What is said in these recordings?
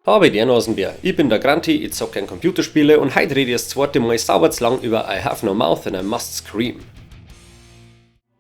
Habe der Nasenbär. Ich bin der Granti, ich zock gern Computerspiele und heute rede ich das zweite Mal sauber zu lang über I Have No Mouth and I Must Scream.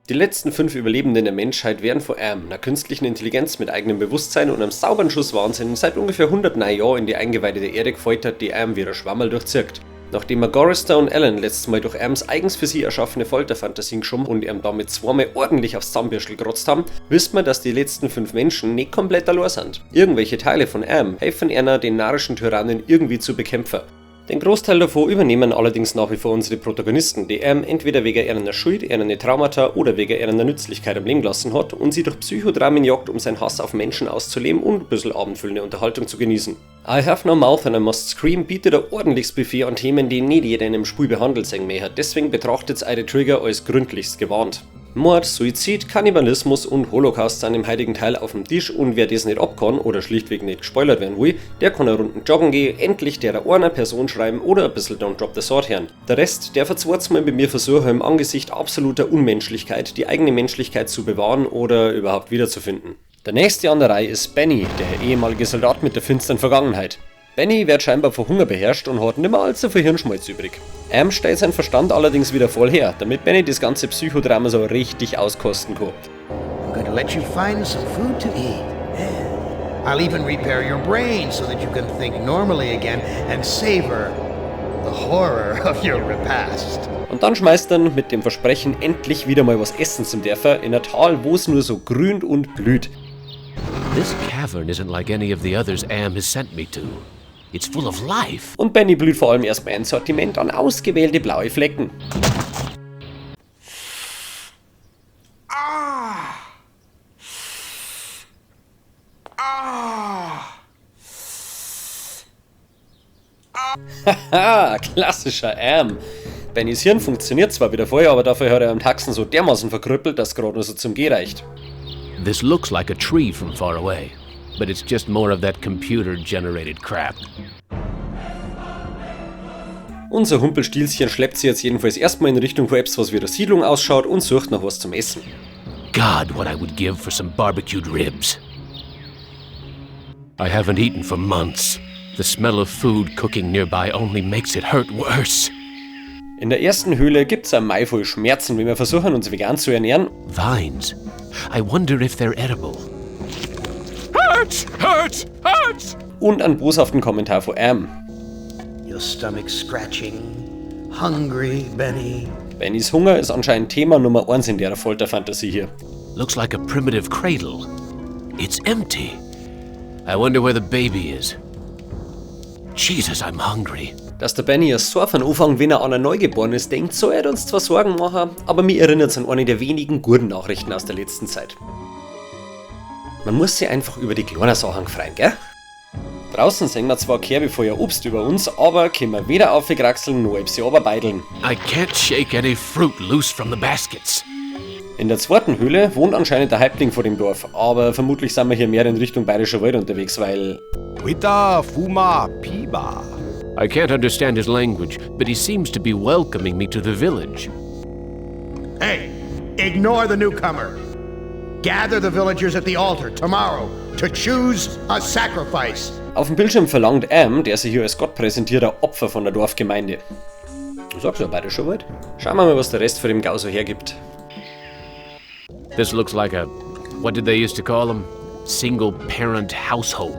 Die letzten 5 Überlebenden der Menschheit werden von Am, einer künstlichen Intelligenz mit eigenem Bewusstsein und einem sauberen Schuss Wahnsinn, seit ungefähr 109 Jahren in die Eingeweide der Erde gefoltert, die Am wie ein Schwammerl durchzirkt. Nachdem er Gorrister und Alan letztes Mal durch Ams eigens für sie erschaffene Folterfantasien geschoben und ihm damit zweimal ordentlich aufs Zahnbürschel gerotzt haben, wisst man, dass die letzten 5 Menschen nicht komplett allein sind. Irgendwelche Teile von Am helfen einer, den narischen Tyrannen irgendwie zu bekämpfen. Den Großteil davon übernehmen allerdings nach wie vor unsere Protagonisten, die Am entweder wegen einer Schuld, einer Traumata oder wegen einer Nützlichkeit am Leben gelassen hat und sie durch Psychodramen jagt, um seinen Hass auf Menschen auszuleben und ein bisschen abendfüllende Unterhaltung zu genießen. I Have No Mouth and I Must Scream bietet ein ordentliches Buffet an Themen, die nicht jeder in einem Spiel behandelt sehen möchte, deswegen betrachtet's eure Trigger als gründlichst gewarnt. Mord, Suizid, Kannibalismus und Holocaust sind im heutigen Teil auf dem Tisch und wer das nicht ab kann oder schlichtweg nicht gespoilert werden will, der kann eine Runde joggen gehen, endlich der einer Person schreiben oder ein bisschen Don't Drop the Sword hören. Der Rest, der verzweifelt mal bei mir versuchen, im Angesicht absoluter Unmenschlichkeit die eigene Menschlichkeit zu bewahren oder überhaupt wiederzufinden. Der nächste an der Reihe ist Benny, der ehemalige Soldat mit der finsteren Vergangenheit. Benny wird scheinbar vor Hunger beherrscht und hat nimmer allzu viel Hirnschmalz übrig. Am stellt seinen Verstand allerdings wieder voll her, damit Benny das ganze Psychodrama so richtig auskosten kann. I'm gonna let you find some food to eat. And I'll even repair your brain so that you can think normally again and savor the horror of your repast. Und dann schmeißt er mit dem Versprechen, endlich wieder mal was essen zu dürfen, in ein Tal, wo es nur so grünt und blüht. This cavern isn't like any of the others Am has sent me to. It's full of life. Und Benny blüht vor allem erstmal ein Sortiment an ausgewählte blaue Flecken. Haha, klassischer Am. Bennys Hirn funktioniert zwar wieder vorher, aber dafür hat er am Taxen so dermaßen verkrüppelt, dass gerade nur so zum Geh reicht. This looks like a tree from far away, but it's just more of that computer-generated crap. Unser Humpelstielchen schleppt sich jetzt jedenfalls erstmal in Richtung von etwas, was wie eine Siedlung ausschaut, und sucht nach was zum Essen. God, what I would give for some barbecued ribs. I haven't eaten for months. The smell of food cooking nearby only makes it hurt worse. In der ersten Höhle gibt's ein Mai voll Schmerzen, wenn wir versuchen, uns vegan zu ernähren. Vines. I wonder if they're edible. Hurts! Hurts! Hurts! Und einen boshaften Kommentar von Am. Your stomach scratching, hungry, Benny. Bennys Hunger ist anscheinend Thema Nummer 1 in der Folterfantasie hier. Looks like a primitive cradle. It's empty. I wonder where the baby is. Jesus, I'm hungry. Dass der Benny erst so von Anfang, wenn er an ein Neugeborenes denkt, soll er uns zwar Sorgen machen, aber mir erinnert's an eine der wenigen guten Nachrichten aus der letzten Zeit. Man muss sich einfach über die kleinen Sachen freuen, gell? Draußen sehen wir zwar Kerbe voller Obst über uns, aber können wir weder aufkraxeln noch sie runterbeideln. I can't shake any fruit loose from the baskets. In der zweiten Höhle wohnt anscheinend der Häuptling vor dem Dorf, aber vermutlich sind wir hier mehr in Richtung Bayerischer Wald unterwegs, weil Wita Fuma Piba. I can't understand his language, but he seems to be welcoming me to the village. Hey, ignore the newcomer. Gather the villagers at the altar tomorrow to choose a sacrifice. Auf dem Bildschirm verlangt Am, der sich hier als Gott präsentiert, ein Opfer von der Dorfgemeinde. Du sagst ja, Bayerischer Wald. Schauen wir mal, was der Rest von dem Gau so hergibt. This looks like a, what did they used to call them? Single-parent household.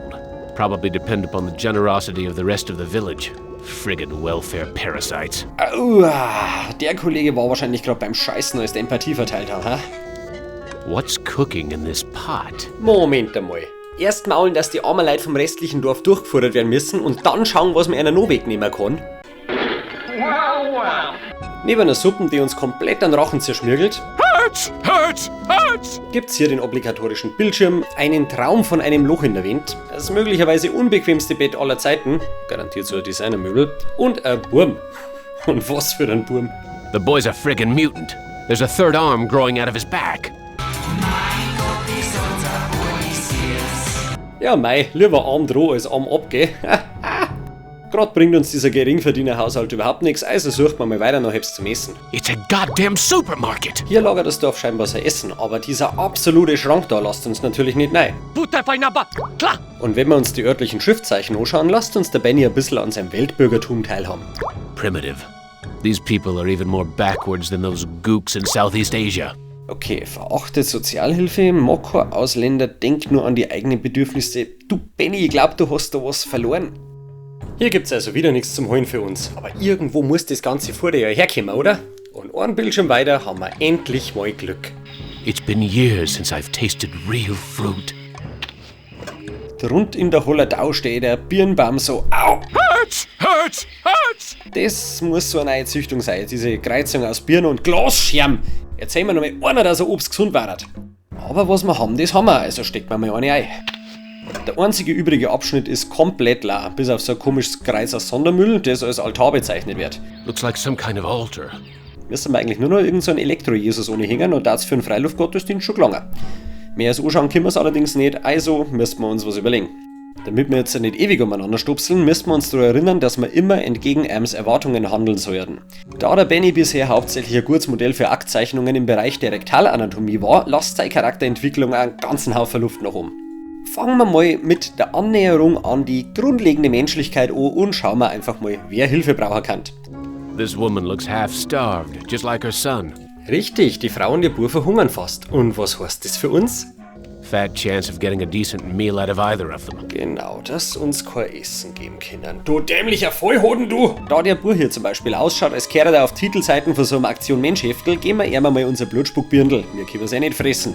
Probably depend upon the generosity of the rest of the village. Friggin' welfare parasites. Aua, der Kollege war wahrscheinlich grad beim Scheißen, als der Empathie verteilt hat, ha? What's cooking in this pot? Moment einmal. Erst maulen, dass die armen Leute vom restlichen Dorf durchgeführt werden müssen und dann schauen, was man einer noch wegnehmen kann. Neben einer Suppe, die uns komplett an Rachen zerschmirgelt, Hurts! Hurts! Hurts! gibt's hier den obligatorischen Bildschirm, einen Traum von einem Loch in der Wand, das möglicherweise unbequemste Bett aller Zeiten, garantiert so ein Designermöbel, und ein Burm. Und was für ein Burm. The boy's a friggin' mutant. There's a third arm growing out of his back. Ja mei, lieber Arm droh als Arm ab, gell? Grad bringt uns dieser Geringverdienerhaushalt überhaupt nichts, also sucht man mal weiter nach etwas zum Essen. It's a goddamn supermarket! Hier lagert das Dorf scheinbar sein Essen, aber dieser absolute Schrank da lasst uns natürlich nicht rein. Und wenn wir uns die örtlichen Schriftzeichen anschauen, lasst uns der Benny ein bisschen an seinem Weltbürgertum teilhaben. Primitive. These people are even more backwards than those gooks in Southeast Asia. Okay, verachtet Sozialhilfe, mag kein Ausländer, denkt nur an die eigenen Bedürfnisse. Du Benny, ich glaub, du hast da was verloren. Hier gibt's also wieder nichts zum Holen für uns, aber irgendwo muss das ganze Futter ja herkommen, oder? Und einen Bildschirm weiter haben wir endlich mal Glück. It's been years since I've tasted real fruit. Drunter in der Hollertau steht der Birnbaum so, au! Hurts! Hurts! Hurts! Das muss so eine neue Züchtung sein, diese Kreuzung aus Birne und Glasscherben. Erzähl mir noch mal einer, dass er Obst gesund war. Aber was wir haben, das haben wir, also stecken wir mal eine ein. Der einzige übrige Abschnitt ist komplett leer, bis auf so ein komisches Kreuz aus Sondermüll, das als Altar bezeichnet wird. Looks like some kind of altar. Müssen wir eigentlich nur noch irgend so einen Elektro-Jesus ohne hängen und das für einen Freiluftgottesdienst schon gelangen. Mehr als anschauen können wir's allerdings nicht, also müssen wir uns was überlegen. Damit wir jetzt nicht ewig umeinander stupseln, müssen wir uns daran erinnern, dass wir immer entgegen Ams Erwartungen handeln sollten. Da der Benny bisher hauptsächlich ein gutes Modell für Aktzeichnungen im Bereich der Rektalanatomie war, lasst seine Charakterentwicklung einen ganzen Haufen Luft nach oben. Fangen wir mal mit der Annäherung an die grundlegende Menschlichkeit an und schauen wir einfach mal, wer Hilfe brauchen kann. This woman looks half starved, just like her son. Richtig, die Frau und ihr Bub verhungern fast. Und was heißt das für uns? Fat chance of getting a decent meal out of either of them. Genau, dass uns kein Essen geben können. Du dämlicher Vollhoden, du! Da der Bub hier zum Beispiel ausschaut, als käre er auf Titelseiten von so einem Aktion Mensch Heftel, geben wir ihm mal unser Blutspuckbirndl. Wir können es eh nicht fressen.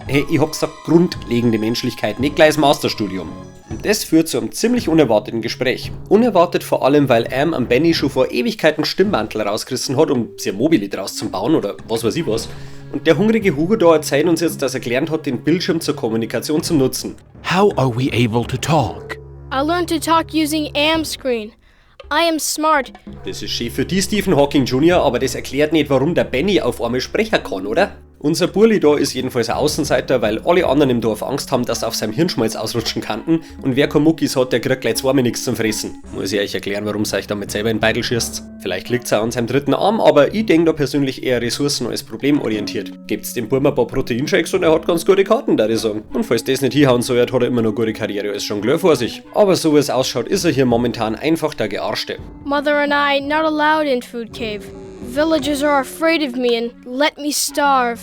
Hey, ich hab gesagt, grundlegende Menschlichkeit, nicht gleich das Masterstudium. Und das führt zu einem ziemlich unerwarteten Gespräch. Unerwartet vor allem, weil Am am Benny schon vor Ewigkeiten Stimmmantel rausgerissen hat, um sich ein Mobile draus zu bauen oder was weiß ich was. Und der hungrige Hugo da erzählt uns jetzt, dass er gelernt hat, den Bildschirm zur Kommunikation zu nutzen. How are we able to talk? I learned to talk using Am screen. I am smart. Das ist schön für die Stephen Hawking Jr., aber das erklärt nicht, warum der Benny auf einmal sprechen kann, oder? Unser Burli da ist jedenfalls ein Außenseiter, weil alle anderen im Dorf Angst haben, dass sie auf seinem Hirnschmalz ausrutschen könnten und wer kein Muckis hat, der kriegt gleich zweimal nichts zum Fressen. Muss ich euch erklären, warum ihr euch damit selber in den Beidel schießt? Vielleicht liegt's auch an seinem dritten Arm, aber ich denk da persönlich eher ressourcen- als problemorientiert. Gebt's dem Burm ein paar Proteinshakes und er hat ganz gute Karten, da ich sagen. Und falls das nicht hinhauen soll, hat er immer noch gute Karriere als Jongleur vor sich. Aber so wie es ausschaut, ist er hier momentan einfach der Gearschte. Mother and I not allowed in food cave. Villagers are afraid of me and let me starve.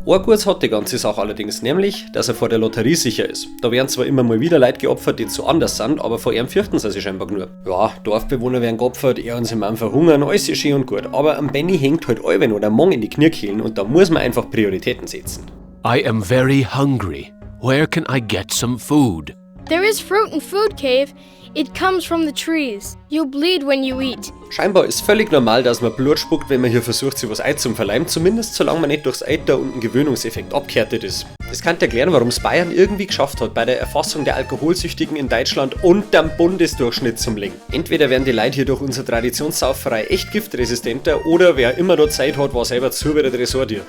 Ein Gutes hat die ganze Sache allerdings, nämlich, dass er vor der Lotterie sicher ist. Da werden zwar immer mal wieder Leute geopfert, die zu anders sind, aber vor ihm fürchten sie sich scheinbar nur. Ja, Dorfbewohner werden geopfert, er und sein Mann verhungern, alles ist schön und gut, aber am Benny hängt halt allweil noch der Mong in die Knirkehlen und da muss man einfach Prioritäten setzen. I am very hungry. Where can I get some food? There is fruit in food cave. It comes from the trees. You bleed when you eat. Scheinbar ist völlig normal, dass man Blut spuckt, wenn man hier versucht, sich was einzuverleiben, zumindest solange man nicht durchs Alter und einen Gewöhnungseffekt abgehärtet ist. Das kann erklären, warum es Bayern irgendwie geschafft hat, bei der Erfassung der Alkoholsüchtigen in Deutschland unterm Bundesdurchschnitt zum liegen. Entweder werden die Leute hier durch unsere Traditionssauferei echt giftresistenter oder wer immer noch Zeit hat, war selber zu wie der Tresortier.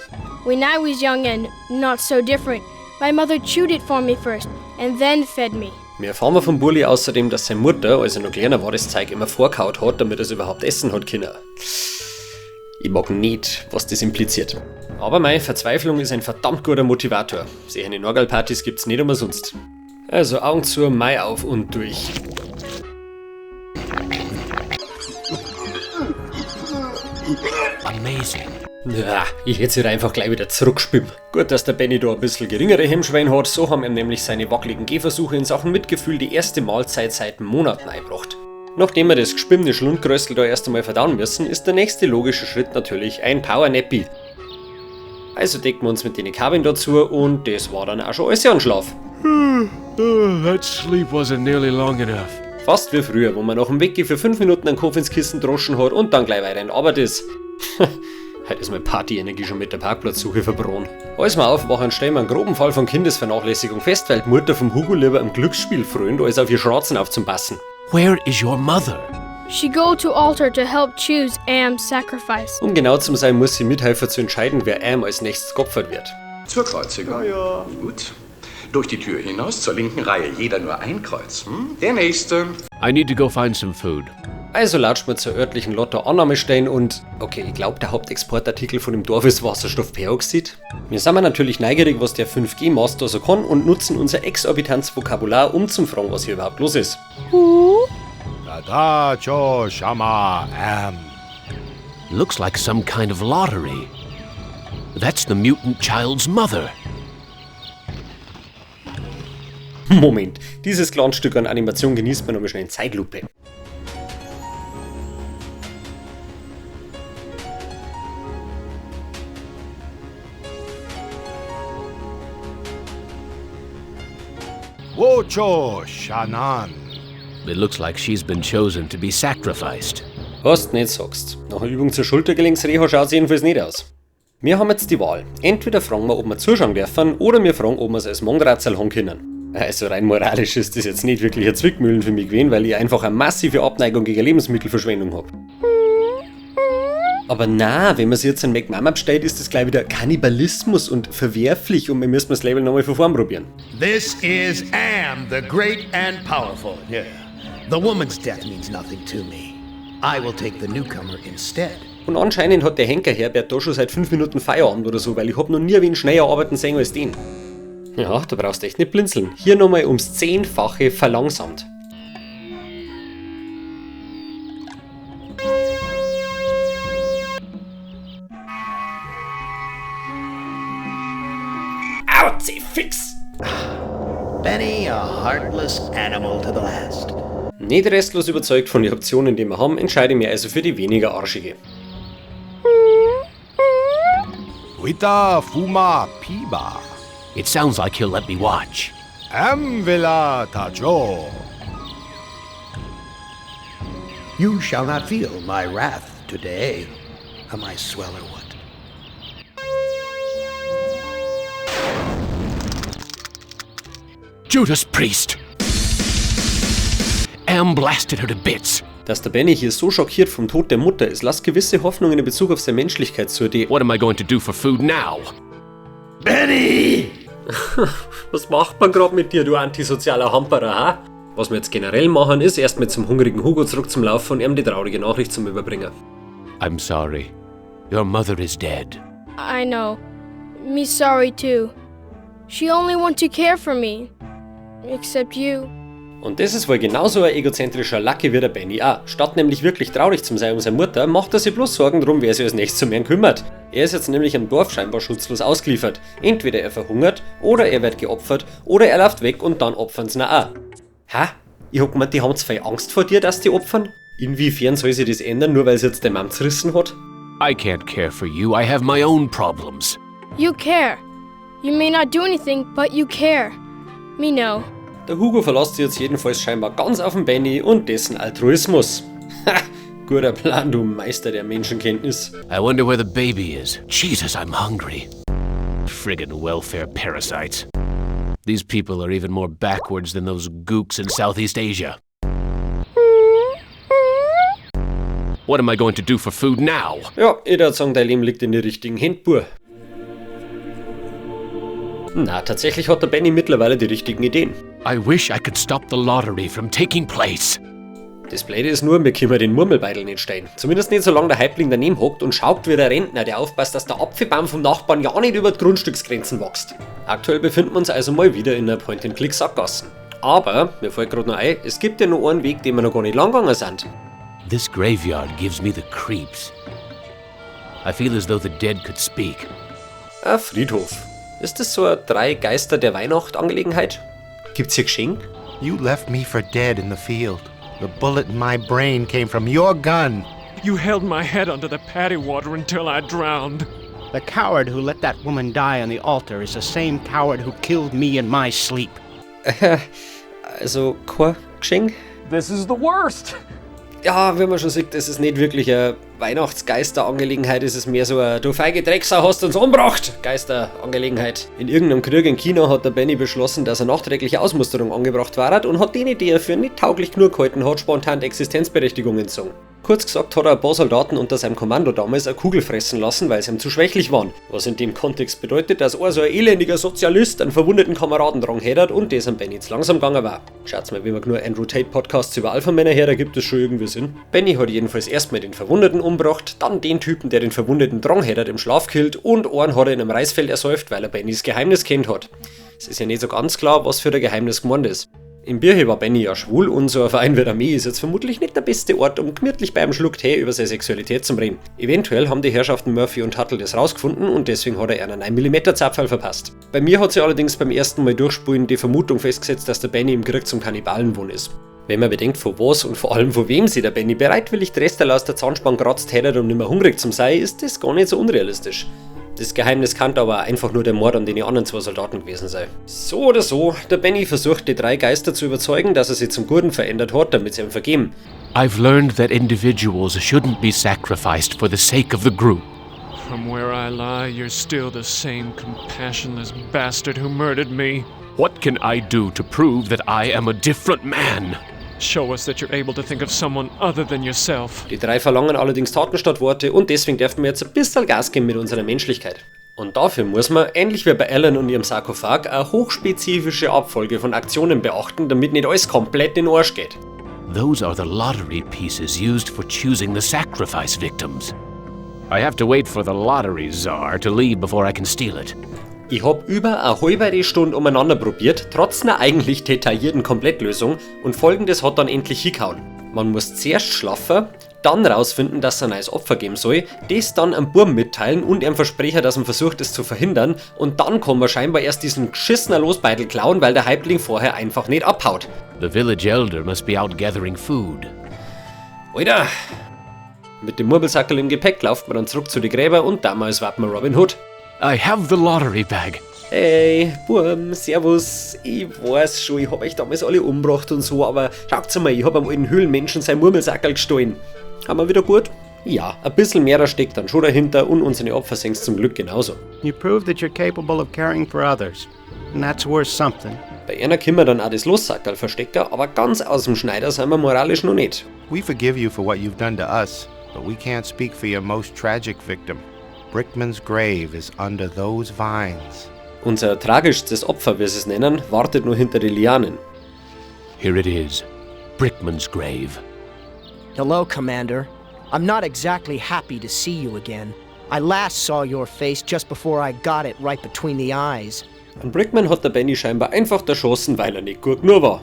When I was young and not so different, my mother chewed it for me first and then fed me. Wir erfahren wir vom Burli außerdem, dass seine Mutter, als er noch kleiner war, das Zeug immer vorkaut hat, damit er es überhaupt essen hat können. Ich mag nicht, was das impliziert. Aber meine Verzweiflung ist ein verdammt guter Motivator. Solche Norgal-Partys gibt's nicht umsonst. Also Augen zu, Mai auf und durch. Amazing. Ja, ich hätte sie einfach gleich wieder zurückspülen. Gut, dass der Benny da ein bisschen geringere Hemmschwein hat, so haben ihm nämlich seine wackeligen Gehversuche in Sachen Mitgefühl die erste Mahlzeit seit Monaten eingebracht. Nachdem wir das gespimmte Schlundgröstel da erst einmal verdauen müssen, ist der nächste logische Schritt natürlich ein Powernappy. Also decken wir uns mit den Kabin dazu und das war dann auch schon alles an Schlaf. That sleep wasn't nearly long enough. Fast wie früher, wo man nach dem Weggehen für 5 Minuten einen Kopf ins Kissen droschen hat und dann gleich weiter in Arbeit ist. Heute ist meine Partyenergie schon mit der Parkplatzsuche verbrannt. Als wir aufwachen, stellen wir einen groben Fall von Kindesvernachlässigung fest, weil die Mutter vom Hugo lieber am Glücksspiel frönt, als auf ihr Schratzen aufzupassen. Where is your mother? She go to altar to help choose Am's sacrifice. Um genau zu sein, muss sie mithelfen zu entscheiden, wer Am als nächstes geopfert wird. Zur Kreuzigung. Ja, ja. Gut. Durch die Tür hinaus zur linken Reihe. Jeder nur ein Kreuz. Der nächste. I need to go find some food. Also latscht man zur örtlichen Lotto-Annahmestelle und, okay, ich glaub, der Hauptexportartikel von dem Dorf ist Wasserstoffperoxid. Wir sind natürlich neugierig, was der 5G-Master so kann und nutzen unser exorbitantes Vokabular, um zu fragen, was hier überhaupt los ist. Tata cho shama am. Looks like some kind of lottery. That's the mutant child's mother. Moment, dieses Glanzstück an Animation genießt man nochmal schnell in Zeitlupe. Wocho shanan. It looks like she's been chosen to be sacrificed. Was du nicht sagst. Nach einer Übung zur Schultergelenksreha schaut's jedenfalls nicht aus. Wir haben jetzt die Wahl. Entweder fragen wir, ob wir zuschauen dürfen, oder wir fragen, ob wir's als Mongratzerl haben können. Also rein moralisch ist das jetzt nicht wirklich eine Zwickmühlen für mich gewesen, weil ich einfach eine massive Abneigung gegen Lebensmittelverschwendung hab. Aber na, wenn man sich jetzt einen McMama bestellt, ist das gleich wieder Kannibalismus und verwerflich und wir müssen das Label nochmal von vorn probieren. This is Am, the great and powerful. Yeah. The woman's death means nothing to me. I will take the newcomer instead. Und anscheinend hat der Henker Herbert da schon seit 5 Minuten Feierabend oder so, weil ich hab noch nie wen schneller arbeiten sehen als den. Ja, da brauchst du echt nicht blinzeln. Hier nochmal ums 10-fache verlangsamt. Autze, fix! Benny, a heartless animal to the last. Nicht restlos überzeugt von den Optionen, die wir haben, entscheide ich mich also für die weniger arschige. Wita fuma piba. It sounds like he'll let me watch. Am vela tacho. You shall not feel my wrath today. Am I swell or what? Judas Priest! Am blasted her to bits. Dass der Benny hier so schockiert vom Tod der Mutter ist, lässt gewisse Hoffnungen in Bezug auf seine Menschlichkeit zu, die What am I going to do for food now? Benny! Was macht man grad mit dir, du antisozialer Hamperer, ha? Was wir jetzt generell machen, ist erst mit zum hungrigen Hugo zurück zum Laufen und ihm die traurige Nachricht zum Überbringen. I'm sorry. Your mother is dead. I know. Me sorry too. She only want to care for me. Except you. Und das ist wohl genauso ein egozentrischer Lacke wie der Benny auch. Statt nämlich wirklich traurig zu sein um seine Mutter, macht er sich bloß Sorgen drum, wer sich als nächstes um ihn kümmert. Er ist jetzt nämlich im Dorf scheinbar schutzlos ausgeliefert. Entweder er verhungert, oder er wird geopfert, oder er läuft weg und dann opfern sie ihn auch. Ha? Ich hab gemeint, die haben zu viel Angst vor dir, dass die opfern? Inwiefern soll sich das ändern, nur weil sie jetzt den Mann zerrissen hat? I can't care for you. I have my own problems. You care. You may not do anything, but you care. Me no. Der Hugo verlässt sich jetzt jedenfalls scheinbar ganz auf den Benny und dessen Altruismus. Ha! Guter Plan, du Meister der Menschenkenntnis. I wonder where the baby is. Jesus, I'm hungry. Friggin' welfare parasites. These people are even more backwards than those gooks in Southeast Asia. What am I going to do for food now? Ja, ich würd sagen, dein Leben liegt in die richtigen Händen, Bur. Na, tatsächlich hat der Benny mittlerweile die richtigen Ideen. I wish I could stop the lottery from taking place. Das Blöde ist nur, wir können den Murmelbeidel nicht stehlen. Zumindest nicht, solange der Häuptling daneben hockt und schaut wie der Rentner, der aufpasst, dass der Apfelbaum vom Nachbarn ja nicht über die Grundstücksgrenzen wächst. Aktuell befinden wir uns also mal wieder in einer Point-and-Click-Sackgasse. Aber, mir fällt grad noch ein, es gibt ja noch einen Weg, den wir noch gar nicht lang gegangen sind. This graveyard gives me the creeps. I feel as though the dead could speak. Ein Friedhof. Ist das so eine drei Geister der Weihnacht-Angelegenheit? Gibt's hier Geschenk? You left me for dead in the field. The bullet in my brain came from your gun. You held my head under the paddy water until I drowned. The coward who let that woman die on the altar is the same coward who killed me in my sleep. Also, kein Geschenk? This is the worst. Ja, wie man schon sieht, das ist nicht wirklich eine Weihnachtsgeister-Angelegenheit, es ist mehr so eine Du feige Drecksau hast uns umgebracht Geister-Angelegenheit. In irgendeinem Krieg in China hat der Benny beschlossen, dass eine nachträgliche Ausmusterung angebracht war und hat denen, die er für nicht tauglich genug gehalten hat, spontan die Existenzberechtigung entzogen. Kurz gesagt hat er ein paar Soldaten unter seinem Kommando damals eine Kugel fressen lassen, weil sie ihm zu schwächlich waren. Was in dem Kontext bedeutet, dass er so ein elendiger Sozialist einen verwundeten Kameraden dran hätte und das am Benny zu langsam gegangen war. Schaut's mal, wenn man nur Andrew Tate Podcasts über Alpha-Männer her, da gibt es schon irgendwie Sinn. Benny hat jedenfalls erstmal den Verwundeten umgebracht, dann den Typen, der den Verwundeten dran hätte, im Schlaf killt und einen hat er in einem Reisfeld ersäuft, weil er Bennys Geheimnis kennt hat. Es ist ja nicht so ganz klar, was für der Geheimnis gemeint ist. Im Birche war Benny ja schwul und so ein Verein wie der Armee ist jetzt vermutlich nicht der beste Ort, um gemütlich beim Schluck Tee über seine Sexualität zu reden. Eventuell haben die Herrschaften Murphy und Tuttle das rausgefunden und deswegen hat er einen 9mm Zapfhall verpasst. Bei mir hat sich allerdings beim ersten Mal durchspulen die Vermutung festgesetzt, dass der Benny im Krieg zum Kannibalen geworden ist. Wenn man bedenkt, von was und vor allem von wem sich der Benny bereitwillig die Reste aus der Zahnspange kratzt hätte, um nicht mehr hungrig zu sein, ist das gar nicht so unrealistisch. Das Geheimnis kann aber einfach nur der Mord an den anderen zwei Soldaten gewesen sein. So oder so, der Benny versucht die drei Geister zu überzeugen, dass er sich zum Guten verändert hat, damit sie ihm vergeben. I've learned that individuals shouldn't be sacrificed for the sake of the group. From where I lie, you're still the same compassionless bastard who murdered me. What can I do to prove that I am a different man? Show us that you're able to think of someone other than yourself. Die drei verlangen allerdings Taten statt Worte und deswegen dürfen wir jetzt ein bisschen Gas geben mit unserer Menschlichkeit. Und dafür muss man, ähnlich wie bei Ellen und ihrem Sarkophag, eine hochspezifische Abfolge von Aktionen beachten, damit nicht alles komplett in den Arsch geht. Those are the lottery pieces used for choosing the sacrifice victims. I have to wait for the lottery czar to leave before I can steal it. Ich hab über eine halbe Stunde umeinander probiert, trotz einer eigentlich detaillierten Komplettlösung, und folgendes hat dann endlich hingehauen. Man muss zuerst schlafen, dann rausfinden, dass es ein neues Opfer geben soll, das dann am Burm mitteilen und ihm versprechen, dass man versucht, es zu verhindern, und dann kann man scheinbar erst diesen geschissenen Losbeitel klauen, weil der Häuptling vorher einfach nicht abhaut. The village elder must be out gathering food. Alter! Mit dem Murmelsackerl im Gepäck lauft man dann zurück zu den Gräber und damals war man Robin Hood. I have the lottery bag. Hey, Burm, servus. Ich weiß schon, ich hab euch damals alle umgebracht und so, aber schaut's mal, ich hab am alten Höhlenmenschen sein Murmelsackerl gestohlen. Haben wir wieder gut? Ja, ein bisschen mehr steckt dann schon dahinter und unsere Opfer singen's zum Glück genauso. You proved that you're capable of caring for others, and that's worth something. Bei einer können wir dann auch das Lossackerl verstecken, aber ganz aus dem Schneider sind wir moralisch noch nicht. We forgive you for what you've done to us, but we can't speak for your most tragic victim. Brickman's grave is under those vines. Unser tragischstes Opfer, wie sie es nennen, wartet nur hinter die Lianen. Here it is. Brickman's grave. Hello, Commander. I'm not exactly happy to see you again. I last saw your face just before I got it right between the eyes. An Brickman hat der Benny scheinbar einfach erschossen, weil er nicht gut genug war.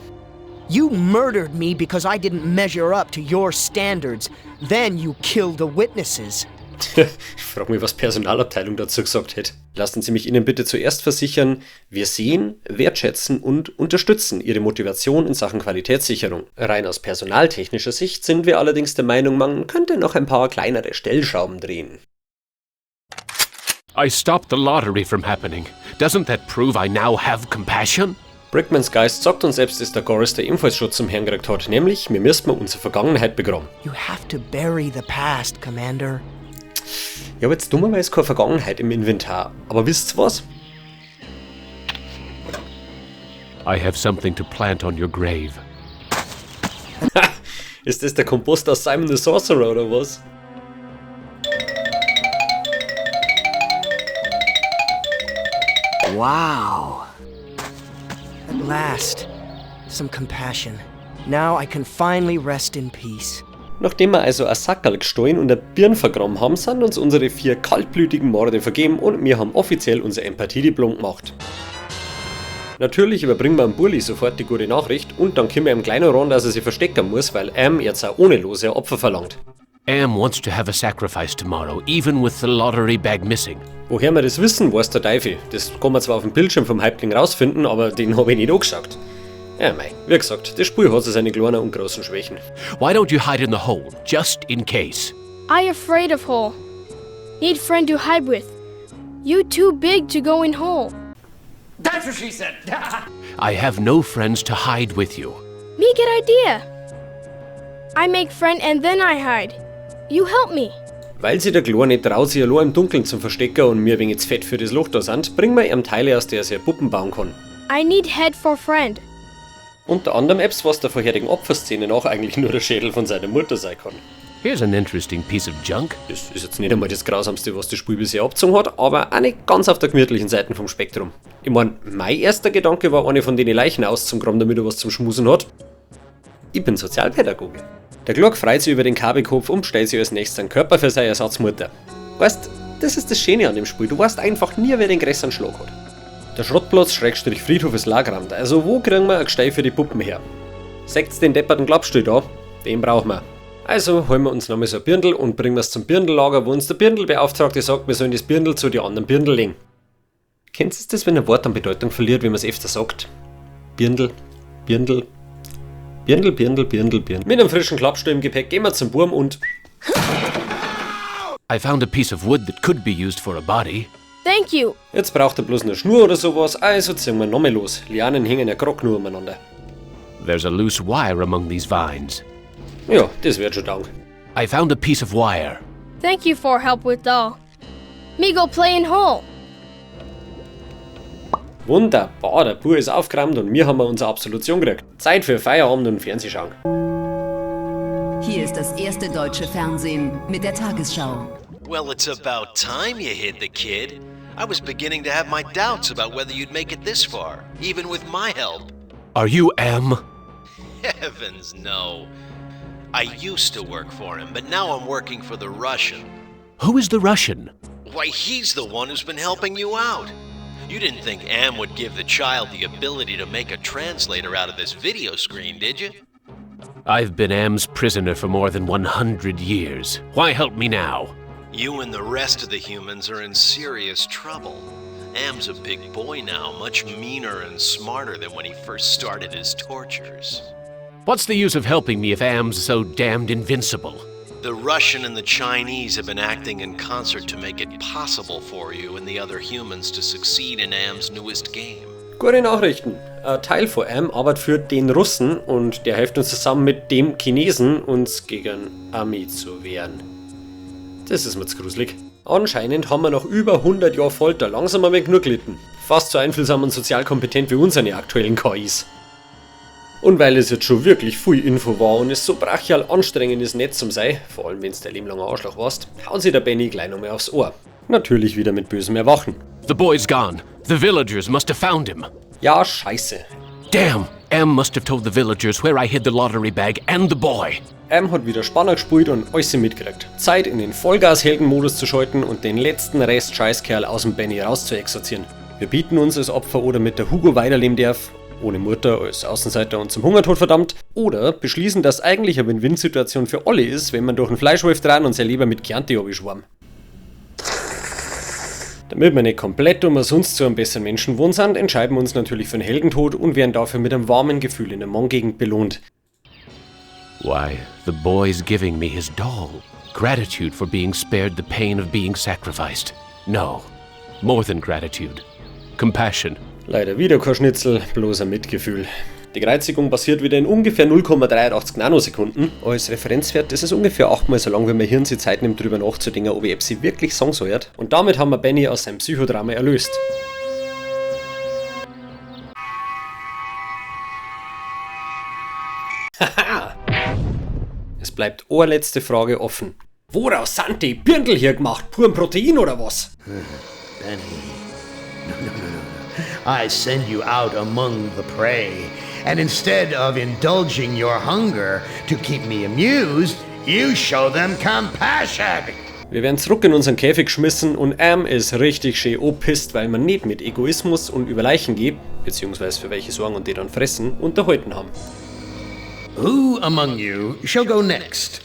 You murdered me because I didn't measure up to your standards. Then you killed the witnesses. Ich frage mich, was Personalabteilung dazu gesagt hätte. Lassen Sie mich Ihnen bitte zuerst versichern, wir sehen, wertschätzen und unterstützen Ihre Motivation in Sachen Qualitätssicherung. Rein aus personaltechnischer Sicht sind wir allerdings der Meinung, man könnte noch ein paar kleinere Stellschrauben drehen. I stopped the lottery from happening. Doesn't that prove I now have compassion? Brickmans Geist sagt uns selbst, dass der Gorrister ebenfalls schon zum Herrn gekriegt hat, nämlich, wir müssen unsere Vergangenheit begraben. You have to bury the past, Commander. Ich habe jetzt dummerweise keine Vergangenheit im Inventar, aber wisst's was? I have something to plant on your grave. Ist das der Kompost aus Simon the Sorcerer oder was? Wow. At last, some compassion. Now I can finally rest in peace. Nachdem wir also ein Sackerl gestohlen und ein Birn vergraben haben, sind uns unsere 4 kaltblütigen Morde vergeben und wir haben offiziell unser Empathie-Diplom gemacht. Natürlich überbringen wir am Burli sofort die gute Nachricht und dann können wir ihm gleich noch ran, dass er sich verstecken muss, weil Am jetzt auch ohne Lose ein Opfer verlangt. Am wants to have a sacrifice tomorrow, even with the lottery bag missing. Woher wir das wissen, weiß der Teufel. Das kann man zwar auf dem Bildschirm vom Häuptling rausfinden, aber den hab ich nicht angeschaut. Ja mei, wie gesagt, das Spiel hat so seine kleinen und großen Schwächen. Why don't you hide in the hole, just in case? I afraid of hole. Need friend to hide with. You too big to go in hole. That's what she said. I have no friends to hide with you. Me get idea. I make friend and then I hide. You help me. Weil sich der Chlor nicht traut, sich allein im Dunkeln zum Verstecken und mir wenig zu fett für das Loch da sind, bringen wir ihm Teile, aus der er sich Puppen bauen kann. I need head for friend. Unter anderem Apps, was der vorherigen Opferszene nach eigentlich nur der Schädel von seiner Mutter sein kann. Here's an interesting piece of junk. Das ist jetzt nicht einmal das Grausamste, was das Spiel bisher abgezogen hat, aber auch nicht ganz auf der gemütlichen Seite vom Spektrum. Ich mein, mein erster Gedanke war, eine von den Leichen auszugraben, damit er was zum Schmusen hat. Ich bin Sozialpädagoge. Der Glock freut sich über den Kabelkopf und bestellt sich als nächstes einen Körper für seine Ersatzmutter. Weißt, das ist das Schöne an dem Spiel, du weißt einfach nie, wer den größeren Schlag hat. Der Schrottplatz Schrägstrich Friedhof ist lagerrammt, also wo kriegen wir ein Gestell für die Puppen her? Seht's den depperten Klappstuhl da? Den brauchen wir. Also holen wir uns nochmal so ein Birndl und bringen es zum Birndllager, wo uns der Birndlbeauftragte sagt, wir sollen das Birndl zu den anderen Birndl legen. Kennst du das, wenn ein Wort an Bedeutung verliert, wenn man es öfter sagt? Birndl, Birndl, Birndl, Birndl, Birndl, Birndl. Mit einem frischen Klappstuhl im Gepäck gehen wir zum Burm und... I found a piece of wood that could be used for a body. Thank you. Jetzt braucht er bloß eine Schnur oder sowas, also ziehen wir nochmal los. Lianen hängen ja grad nur umeinander. There's a loose wire among these vines. Ja, das wird schon taugen. I found a piece of wire. Thank you for help with doll. Me go play in hole. Wunderbar, der Bur ist aufgeräumt und wir haben unsere Absolution gekriegt. Zeit für Feierabend und Fernsehschauen. Hier ist das erste deutsche Fernsehen mit der Tagesschau. Well, it's about time you hid the kid. I was beginning to have my doubts about whether you'd make it this far, even with my help. Are you M? Heavens, no. I used to work for him, but now I'm working for the Russian. Who is the Russian? Why, he's the one who's been helping you out. You didn't think Am would give the child the ability to make a translator out of this video screen, did you? I've been Am's prisoner for more than 100 years. Why help me now? You and the rest of the humans are in serious trouble. Am's a big boy now, much meaner and smarter than when he first started his tortures. What's the use of helping me if Am's so damned invincible? The Russian and the Chinese have been acting in concert to make it possible for you and the other humans to succeed in Am's newest game. Gute Nachrichten. Ein Teil von Am arbeitet für den Russen und der hilft uns zusammen mit dem Chinesen, uns gegen Ami zu wehren. Das ist mir zu gruselig. Anscheinend haben wir nach über 100 Jahren Folter langsam einmal genug gelitten. Fast so einfühlsam und sozial kompetent wie unsere aktuellen KIs. Und weil es jetzt schon wirklich viel Info war und es so brachial anstrengend ist, nett zum sein, vor allem wenn's der lebenlange Arschloch warst, hauen sie der Benny gleich nochmal aufs Ohr. Natürlich wieder mit bösem Erwachen. The boy's gone. The villagers must have found him. Ja, scheiße. Damn! M must have told the villagers where I hid the lottery bag and the boy. M hat wieder Spanner gespielt und alles mitgekriegt. Zeit, in den Vollgas-Heldenmodus zu schalten und den letzten Rest Scheißkerl aus dem Benny rauszuexorzieren. Wir bieten uns als Opfer oder mit der Hugo weiterleben darf, ohne Mutter, als Außenseiter und zum Hungertod verdammt, oder beschließen, dass eigentlich eine Win-Win-Situation für alle ist, wenn man durch einen Fleischwolf dran und sein Leber mit Chianti schwamm. Damit wir nicht komplett umsonst zu einem besseren Menschen gewohnt sind, entscheiden wir uns natürlich für einen Heldentod und werden dafür mit einem warmen Gefühl in der Mon-Gegend belohnt. Why, the boy's giving me his doll. Gratitude for being spared the pain of being sacrificed. No, more than gratitude. Compassion. Leider wieder kein Schnitzel, bloß ein Mitgefühl. Die Kreuzigung passiert wieder in ungefähr 0,83 Nanosekunden. Als Referenzwert, das ist ungefähr 8-mal so lang, wenn mein Hirn sich Zeit nimmt, drüber nachzudenken, ob ich sie wirklich sagen soll. Und damit haben wir Benny aus seinem Psychodrama erlöst. Haha! Es bleibt eine letzte Frage offen. Woraus sind die Birndl hier gemacht? Purem Protein oder was? Benny. No, no, no, no. I send you out among the prey, and instead of indulging your hunger to keep me amused, you show them compassion. Wir werden zurück in unseren Käfig geschmissen und Am ist richtig schön opisst, weil man nicht mit Egoismus und über Leichen geht, beziehungsweise für welche Sorgen und die dann fressen, unterhalten haben. Who among you shall go next?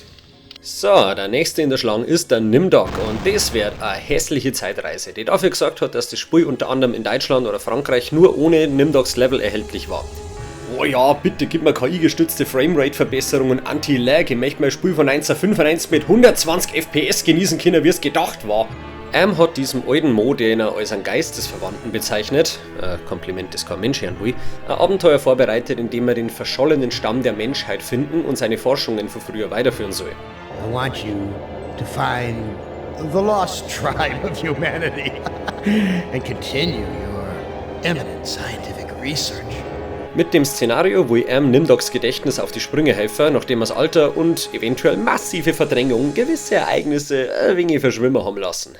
So, der nächste in der Schlange ist der Nimdok und das wird eine hässliche Zeitreise, die dafür gesorgt hat, dass das Spiel unter anderem in Deutschland oder Frankreich nur ohne Nimdoks Level erhältlich war. Oh ja, bitte gib mir KI-gestützte Framerate-Verbesserung und Anti-Lag. Ich möchte mein Spiel von 1995 mit 120 FPS genießen können, wie es gedacht war. Am hat diesem alten Mo, den er als einen Geistesverwandten bezeichnet, Kompliment, das kein Mensch hören will, ein Abenteuer vorbereitet, in dem er den verschollenen Stamm der Menschheit finden und seine Forschungen von früher weiterführen soll. I want you to find the lost tribe of humanity and continue your eminent scientific research. Mit dem Szenario, wo ich ihm Nimdoks Gedächtnis auf die Sprünge helfe, nachdem das Alter und eventuell massive Verdrängung gewisse Ereignisse ein wenig verschwimmen haben lassen.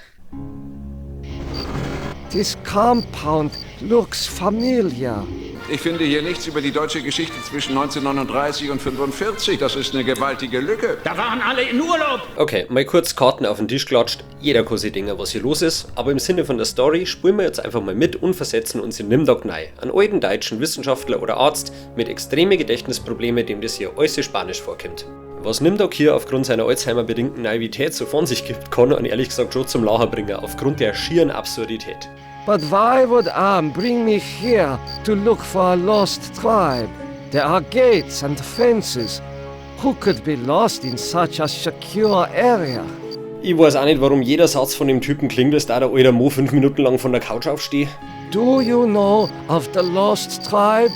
This compound looks familiar. Ich finde hier nichts über die deutsche Geschichte zwischen 1939 und 45. Das ist eine gewaltige Lücke. Da waren alle in Urlaub. Okay, mal kurz Karten auf den Tisch klatscht. Jeder kann sich denken, was hier los ist. Aber im Sinne von der Story spulen wir jetzt einfach mal mit und versetzen uns in Nimdok nei, einen alten deutschen Wissenschaftler oder Arzt mit extreme Gedächtnisprobleme, dem das hier äußerst spanisch vorkommt. Was Nimdok hier aufgrund seiner Alzheimer-bedingten Naivität so von sich gibt, kann er ehrlich gesagt schon zum Lachen bringen, aufgrund der schieren Absurdität. But why would Am bring me here to look for a lost tribe? There are gates and fences. Who could be lost in such a secure area? Ich weiß auch nicht, warum jeder Satz von dem Typen klingt, als da der alter Mo 5 Minuten lang von der Couch aufsteht. Do you know of the lost tribe?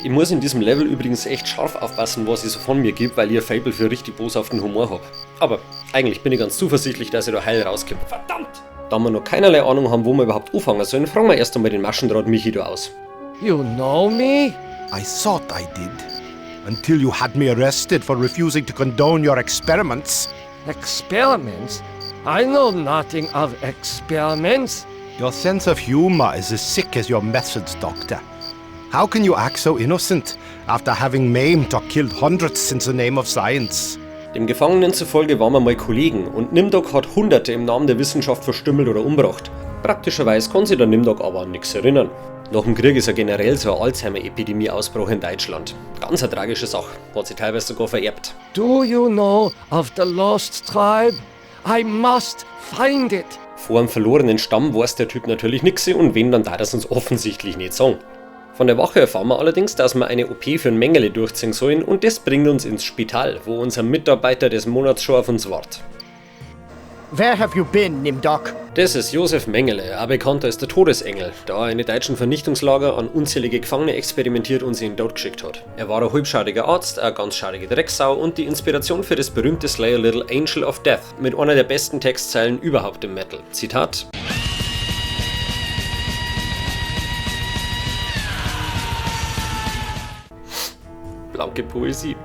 Ich muss in diesem Level übrigens echt scharf aufpassen, was ich so von mir gebe, weil ich ein Faible für richtig boshaften Humor hab. Aber eigentlich bin ich ganz zuversichtlich, dass ich da heil rauskomme. Verdammt! Da wir noch keinerlei Ahnung haben, wo wir überhaupt anfangen sollen, fragen wir erst einmal den Maschendraht Michi da aus. You know me? I thought I did. Until you had me arrested for refusing to condone your experiments. Experiments? I know nothing of experiments. Your sense of humor is as sick as your methods, Doctor. How can you act so innocent after having maimed or killed hundreds in the name of science? Dem Gefangenen zufolge waren wir mal Kollegen und Nimdok hat Hunderte im Namen der Wissenschaft verstümmelt oder umgebracht. Praktischerweise kann sich der Nimdok aber an nichts erinnern. Nach dem Krieg ist ja generell so eine Alzheimer-Epidemie ausgebrochen in Deutschland. Ganz eine tragische Sache, hat sich teilweise sogar vererbt. Do you know of the lost tribe? I must find it. Vor einem verlorenen Stamm weiß der Typ natürlich nix und wenn, dann darf er es uns offensichtlich nicht sagen. Von der Wache erfahren wir allerdings, dass wir eine OP für ein Mengele durchziehen sollen und das bringt uns ins Spital, wo unser Mitarbeiter des Monats schon auf uns wartet. Where have you been, Nimdok? Das ist Josef Mengele, auch bekannt als der Todesengel, da er in den deutschen Vernichtungslager an unzählige Gefangene experimentiert und sie in den Tod geschickt hat. Er war ein halbschauriger Arzt, eine ganz schaurige Drecksau und die Inspiration für das berühmte Slayer Little Angel of Death mit einer der besten Textzeilen überhaupt im Metal. Zitat: Blanke Poesie.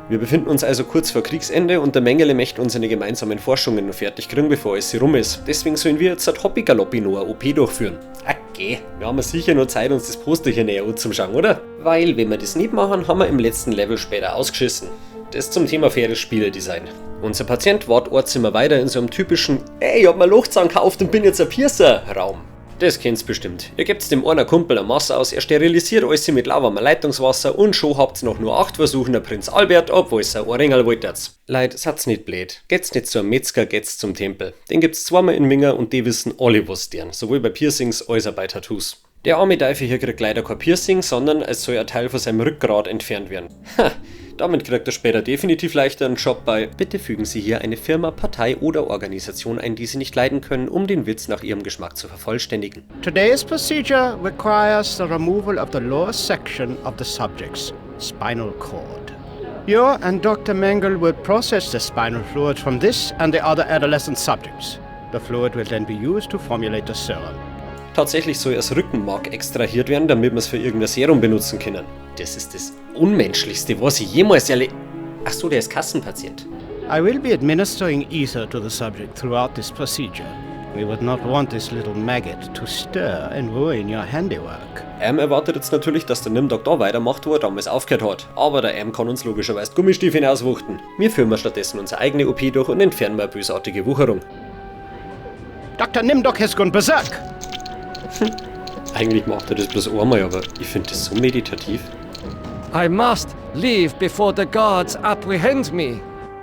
Wir befinden uns also kurz vor Kriegsende und der Mengele möchte unsere gemeinsamen Forschungen noch fertig kriegen, bevor es rum ist. Deswegen sollen wir jetzt ein Hobby Galoppi noch eine OP durchführen. Okay, wir haben sicher noch Zeit, uns das Poster hier näher anzuschauen, oder? Weil, wenn wir das nicht machen, haben wir im letzten Level später ausgeschissen. Das zum Thema faires Spieledesign. Unser Patient wart ein Zimmer weiter in so einem typischen Ey, ich hab mir Lochzahn gekauft und bin jetzt ein Piercer Raum. Das kennt's bestimmt. Ihr gebt's dem einer Kumpel ein Maß aus, er sterilisiert alles mit lauwarmem Leitungswasser und schon habt's noch nur 8 Versuchen der Prinz Albert, obwohl's ein Ohrringerl wolltet's. Leid, seid's nicht blöd. Geht's nicht zum Metzger, geht's zum Tempel. Den gibt's zweimal in Minga und die wissen alle, was deren, sowohl bei Piercings als auch bei Tattoos. Der arme Teufel hier kriegt leider kein Piercing, sondern es soll ein Teil von seinem Rückgrat entfernt werden. Ha, damit kriegt er später definitiv leichter einen Job bei Bitte fügen Sie hier eine Firma, Partei oder Organisation ein, die Sie nicht leiden können, um den Witz nach Ihrem Geschmack zu vervollständigen. Today's procedure requires the removal of the lower section of the subject's spinal cord. You and Dr. Mengele will process the spinal fluid from this and the other adolescent subjects. The fluid will then be used to formulate the serum. Tatsächlich soll das Rückenmark extrahiert werden, damit wir es für irgendein Serum benutzen können. Das ist das Unmenschlichste, was ich jemals erle... Ach so, der ist Kassenpatient. I will be administering ether to the subject throughout this procedure. We would not want this little maggot to stir and ruin your handiwork. M erwartet jetzt natürlich, dass der Nimdok da weitermacht, wo er damals aufgehört hat. Aber der M kann uns logischerweise Gummistiefel hinauswuchten. Wir führen stattdessen unsere eigene OP durch und entfernen mal eine bösartige Wucherung. Dr. Nimdok has gone berserk! Eigentlich macht er das bloß einmal, aber ich finde das so meditativ. I must leave before the guards apprehend me.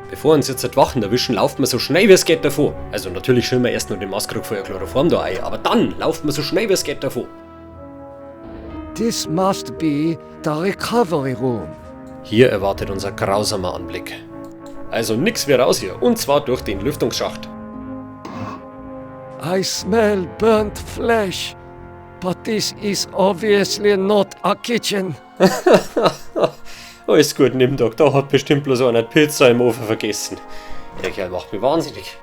Bevor uns jetzt die Wachen erwischen, laufen wir so schnell wie es geht davon. Also natürlich schirmen wir erst noch den Maskrug voller Chloroform da ein, aber dann laufen wir so schnell wie es geht davon. This must be the recovery room. Hier erwartet unser grausamer Anblick. Also nix wie raus hier, und zwar durch den Lüftungsschacht. I smell burnt flesh, but this is obviously not a kitchen. Alles gut, Nimdok, da hat bestimmt bloß einer Pizza im Ofen vergessen. Der Kerl macht mich wahnsinnig.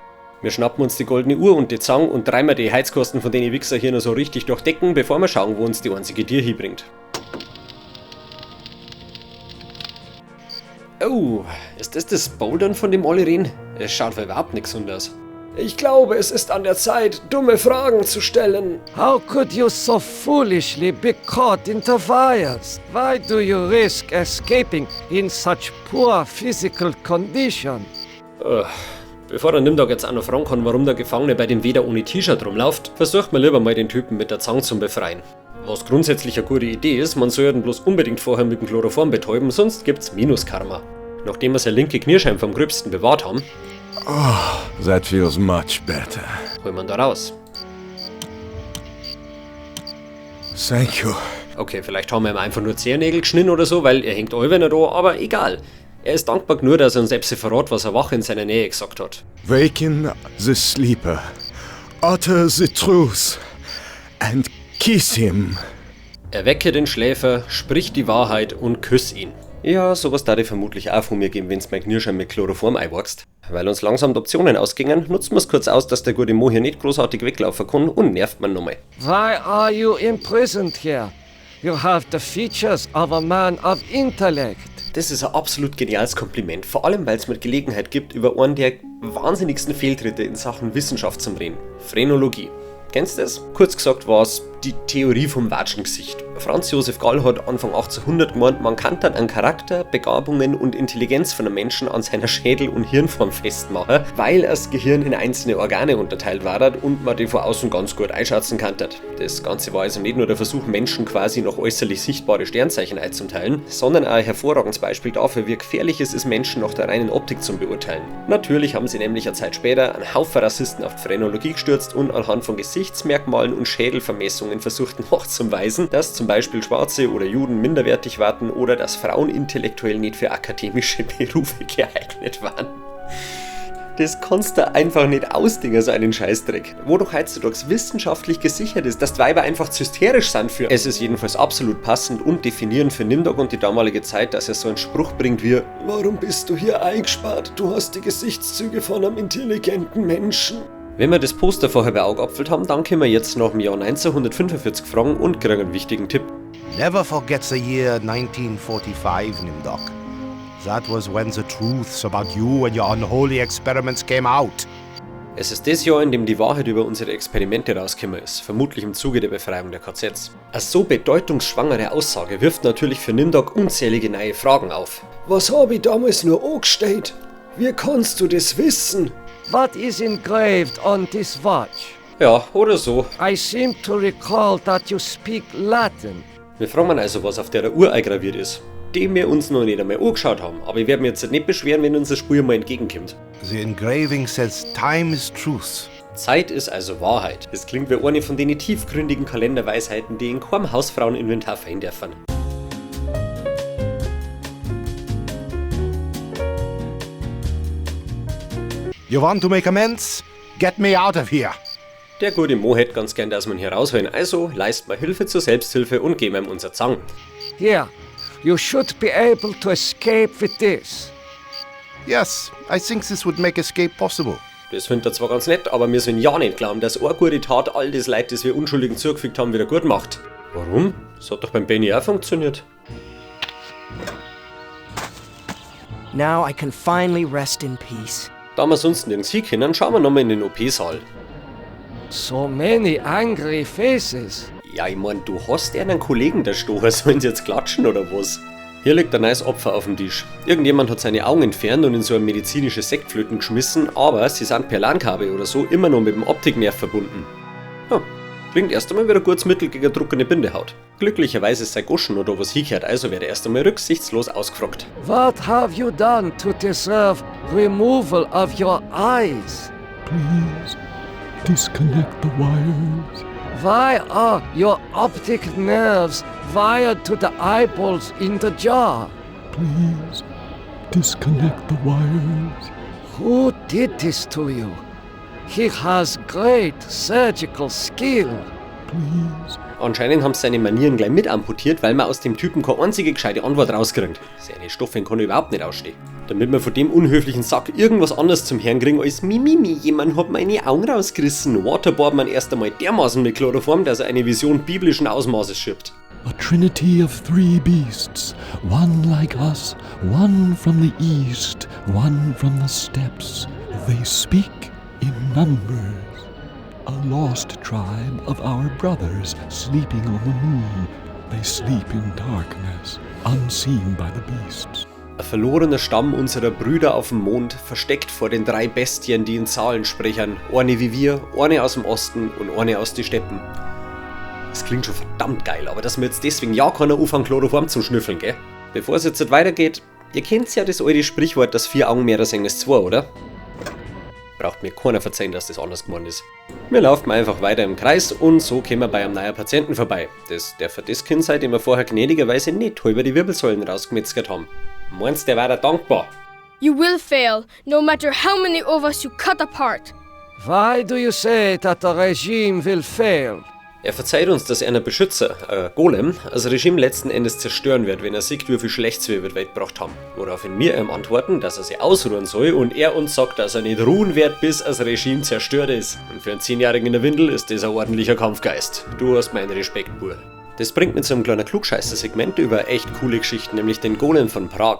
Wir schnappen uns die goldene Uhr und die Zange und dreimal die Heizkosten von den Wichser hier noch so richtig durchdecken, bevor wir schauen, wo uns die einzige Tür hinbringt. Oh, ist das das Bouldern, von dem alle reden? Es schaut überhaupt nicht gesund aus. Ich glaube, es ist an der Zeit, dumme Fragen zu stellen. How could you so foolishly be caught in the wires? Why do you risk escaping in such poor physical condition? Bevor der Nimdok jetzt auch noch fragen kann, warum der Gefangene bei dem Weder ohne T-Shirt rumläuft, versucht man lieber mal den Typen mit der Zange zu befreien. Was grundsätzlich eine gute Idee ist, man soll ihn bloß unbedingt vorher mit dem Chloroform betäuben, sonst gibt's Minuskarma. Nachdem wir seine linke Knierschein vom Gröbsten bewahrt haben, Oh, that feels much better. Holen wir ihn da raus. Thank you. Okay, vielleicht haben wir ihm einfach nur Zehennägel geschnitten oder so, weil er hängt allweil noch da, aber egal. Er ist dankbar genug, dass er uns selbst verrät, was er Wache in seiner Nähe gesagt hat. Waken the sleeper, utter the truth, and kiss him. Erwecke den Schläfer, sprich die Wahrheit und küss ihn. Ja, sowas darf ich vermutlich auch von mir geben, wenn's mein Knirschein mit Chloroform einwachst. Weil uns langsam die Optionen ausgingen, nutzen wir's kurz aus, dass der gute Mo hier nicht großartig weglaufen kann und nervt man nochmal. Why are you imprisoned here? You have the features of a man of intellect. Das ist ein absolut geniales Kompliment, vor allem weil's mir Gelegenheit gibt, über einen der wahnsinnigsten Fehltritte in Sachen Wissenschaft zu reden. Phrenologie. Kennst du das? Kurz gesagt war's die Theorie vom Watschengesicht. Franz Josef Gall hat Anfang 1800 gemeint, man kann dann an Charakter, Begabungen und Intelligenz von einem Menschen an seiner Schädel- und Hirnform festmachen, weil das Gehirn in einzelne Organe unterteilt war und man die von außen ganz gut einschätzen kann. Das Ganze war also nicht nur der Versuch, Menschen quasi nach äußerlich sichtbare Sternzeichen einzuteilen, sondern auch ein hervorragendes Beispiel dafür, wie gefährlich es ist, Menschen nach der reinen Optik zu beurteilen. Natürlich haben sie nämlich eine Zeit später einen Haufen Rassisten auf die Phrenologie gestürzt und anhand von Gesichtsmerkmalen und Schädelvermessungen versucht nachzuweisen, dass zum Beispiel Schwarze oder Juden minderwertig warten oder dass Frauen intellektuell nicht für akademische Berufe geeignet waren. Das kannst du einfach nicht ausdingen, so einen Scheißdreck. Wo doch heutzutage wissenschaftlich gesichert ist, dass die Weiber einfach zu hysterisch sind für. Es ist jedenfalls absolut passend und definierend für Nimdok und die damalige Zeit, dass er so einen Spruch bringt wie: Warum bist du hier eingesperrt? Du hast die Gesichtszüge von einem intelligenten Menschen. Wenn wir das Poster vorher beaugapfelt haben, dann können wir jetzt nach dem Jahr 1945 fragen und kriegen einen wichtigen Tipp. Never forget the year 1945, Nimdok. That was when the truths about you and your unholy experiments came out. Es ist das Jahr, in dem die Wahrheit über unsere Experimente rausgekommen ist, vermutlich im Zuge der Befreiung der KZs. Eine so bedeutungsschwangere Aussage wirft natürlich für Nimdok unzählige neue Fragen auf. Was hab ich damals nur angestellt? Wie kannst du das wissen? What is engraved on this watch? Ja, oder so. I seem to recall that you speak Latin. Wir fragen also, was auf der Uhr eingraviert ist, die wir uns noch nicht einmal angeschaut haben. Aber ich werde mir jetzt nicht beschweren, wenn uns das Spiel mal entgegenkommt. The engraving says time is truth. Zeit ist also Wahrheit. Das klingt wie eine von den tiefgründigen Kalenderweisheiten, die in keinem Hausfraueninventar fehlen dürfen. You want to make amends? Get me out of here! Der gute Mo hätte ganz gern, dass wir ihn hier rausholen, also leist mal Hilfe zur Selbsthilfe und geben ihm unser Zang. Here, you should be able to escape with this. Yes, I think this would make escape possible. Das findet er zwar ganz nett, aber wir sollen ja nicht glauben, dass eine gute Tat all das Leid, das wir Unschuldigen zugefügt haben, wieder gut macht. Warum? Das hat doch beim Benny auch funktioniert. Now I can finally rest in peace. Da wir sonst nirgends hin können, schauen wir nochmal in den OP-Saal. So many angry faces. Ja, ich mein, du hast ja einen Kollegen der Stocher, sollen sie jetzt klatschen oder was? Hier liegt ein neues Opfer auf dem Tisch. Irgendjemand hat seine Augen entfernt und in so ein medizinisches Sektflöten geschmissen, aber sie sind per LAN-Kabel oder so immer noch mit dem Optiknerv verbunden. Ja, klingt erst einmal wieder gutes Mittel gegen druckende Bindehaut. Glücklicherweise ist sein Goschen oder was hingehört, also wird er erst einmal rücksichtslos ausgefragt. What have you done to deserve removal of your eyes? Please disconnect the wires. Why are your optic nerves wired to the eyeballs in the jar? Please disconnect the wires. Who did this to you? He has great surgical skill. Please. Anscheinend haben sie seine Manieren gleich mit amputiert, weil man aus dem Typen keine einzige gescheite Antwort rauskriegt. Seine Stoffe kann ich überhaupt nicht ausstehen. Damit wir von dem unhöflichen Sack irgendwas anderes zum Herrn kriegen als Mimimi, jemand hat meine Augen rausgerissen, waterboard man erst einmal dermaßen mit Chloroform, dass er eine Vision biblischen Ausmaßes schiebt. A trinity of three beasts, one like us, one from the east, one from the steppes. They speak in numbers. A lost tribe of our brothers sleeping on the moon. They sleep in darkness, unseen by the beasts. Ein verlorener Stamm unserer Brüder auf dem Mond, versteckt vor den drei Bestien, die in Zahlen sprechen. Eine wie wir, eine aus dem Osten und eine aus die Steppen. Das klingt schon verdammt geil, aber dass wir jetzt deswegen ja keiner anfangen, Chloroform zum Schnüffeln, gell? Bevor es jetzt weitergeht, ihr kennt ja das alte Sprichwort, dass vier Augen mehr sehen als zwei, oder? Braucht mir keiner verzeihen, dass das anders geworden ist. Wir laufen einfach weiter im Kreis und so kommen wir bei einem neuen Patienten vorbei. Das darf das Kind sein, dem wir vorher gnädigerweise nicht halber die Wirbelsäulen rausgemetzgert haben. Meinst der war da dankbar? You will fail, no matter how many of us you cut apart. Why do you say that the regime will fail? Er verzeiht uns, dass er einen Beschützer, ein Golem, das Regime letzten Endes zerstören wird, wenn er sieht, wie viel Schlechtes wir über die Welt gebracht haben. Woraufhin wir ihm antworten, dass er sich ausruhen soll und er uns sagt, dass er nicht ruhen wird, bis das Regime zerstört ist. Und für einen 10-Jährigen in der Windel ist das ein ordentlicher Kampfgeist. Du hast meinen Respekt, Bur. Das bringt mich zu einem kleinen Klugscheißer-Segment über echt coole Geschichten, nämlich den Golem von Prag.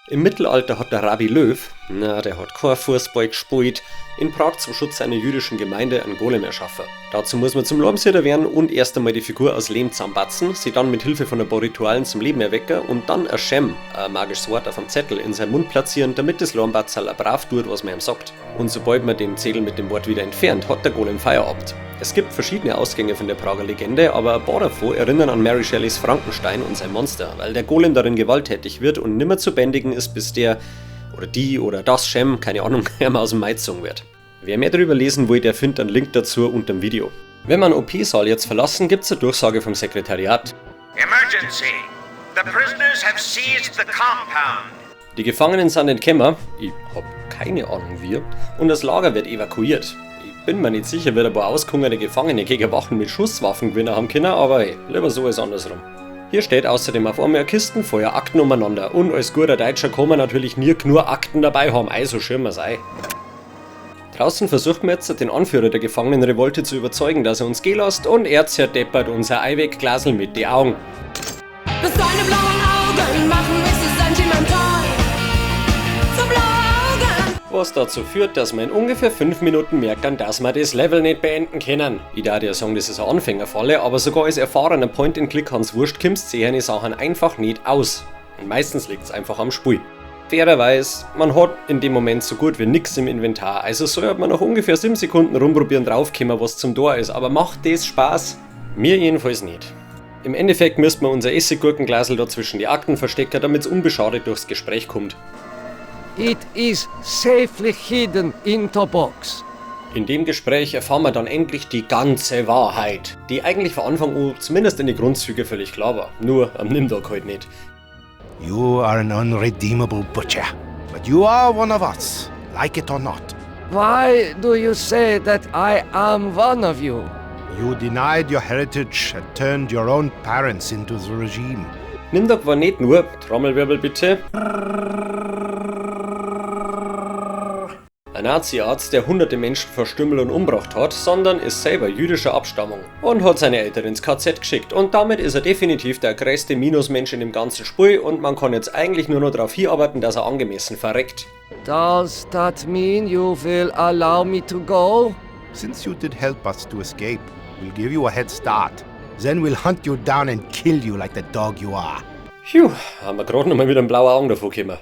Im Mittelalter hat der Rabbi Löw, na, der hat kein Fußball gespielt, in Prag zum Schutz seiner jüdischen Gemeinde einen Golem erschaffen. Dazu muss man zum Lormsieder werden und erst einmal die Figur aus Lehm zusammenbatzen, sie dann mit Hilfe von ein paar Ritualen zum Leben erwecken und dann ein Schem, ein magisches Wort auf dem Zettel, in seinen Mund platzieren, damit das Lormbatzel brav tut, was man ihm sagt. Und sobald man den Zettel mit dem Wort wieder entfernt, hat der Golem Feierabend. Es gibt verschiedene Ausgänge von der Prager Legende, aber ein paar davon erinnern an Mary Shelleys Frankenstein und sein Monster, weil der Golem darin gewalttätig wird und nimmer zu bändigen ist, bis der oder die oder das Schem, keine Ahnung, ihm aus dem Mai gezogen wird. Wer mehr darüber lesen will, der findet einen Link dazu unter dem Video. Wenn wir einen OP-Saal jetzt verlassen, gibt's eine Durchsage vom Sekretariat. Emergency! The prisoners have seized the compound. Die Gefangenen sind entkommen, ich hab keine Ahnung wie, und das Lager wird evakuiert. Ich bin mir nicht sicher, wird ein paar ausgehungerte Gefangene gegen Wachen mit Schusswaffen gewinnen haben können, aber hey, lieber so als andersrum. Hier steht außerdem auf einmal Kisten voller Akten umeinander und als guter Deutscher kann man natürlich nie genug Akten dabei haben, also schirmen wir's ein. Draußen versucht man jetzt, den Anführer der Gefangenenrevolte zu überzeugen, dass er uns gehen lässt und er zerdeppert unser Eiwegglasel mit die Augen. Bis deine blauen Augen machen mich so sentimental. So blaue Augen. Was dazu führt, dass wir in ungefähr 5 Minuten merken, dass wir das Level nicht beenden können. Ich darf ja sagen, das ist eine Anfängerfalle, aber sogar als erfahrener Point-and-Click Hans Wurst kommst sehen Sachen einfach nicht aus. Und meistens liegt's einfach am Spiel. Fairerweise, man hat in dem Moment so gut wie nix im Inventar, also sollte man nach ungefähr 7 Sekunden rumprobieren draufkommen, was zum Tor ist, aber macht das Spaß? Mir jedenfalls nicht. Im Endeffekt müsste man unser Essiggurkenglasel da zwischen die Akten verstecken, damit's unbeschadet durchs Gespräch kommt. It is safely hidden in the box. In dem Gespräch erfahren wir dann endlich die ganze Wahrheit, die eigentlich von Anfang an zumindest in die Grundzüge völlig klar war, nur am Nimdok halt nicht. You are an unredeemable butcher, but you are one of us, like it or not. Why do you say that I am one of you? You denied your heritage and turned your own parents into the regime. Nimdok war nicht nur, Trommelwirbel bitte, ein Nazi-Arzt, der hunderte Menschen verstümmelt und umgebracht hat, sondern ist selber jüdischer Abstammung und hat seine Eltern ins KZ geschickt und damit ist er definitiv der größte Minusmensch in dem ganzen Spiel und man kann jetzt eigentlich nur noch darauf hinarbeiten, dass er angemessen verreckt. Does that mean you will allow me to go? Since you did help us to escape, we'll give you a head start. Then we'll hunt you down and kill you like the dog you are. Phew, haben wir gerade noch mal mit einem blauen Augen davor gekommen.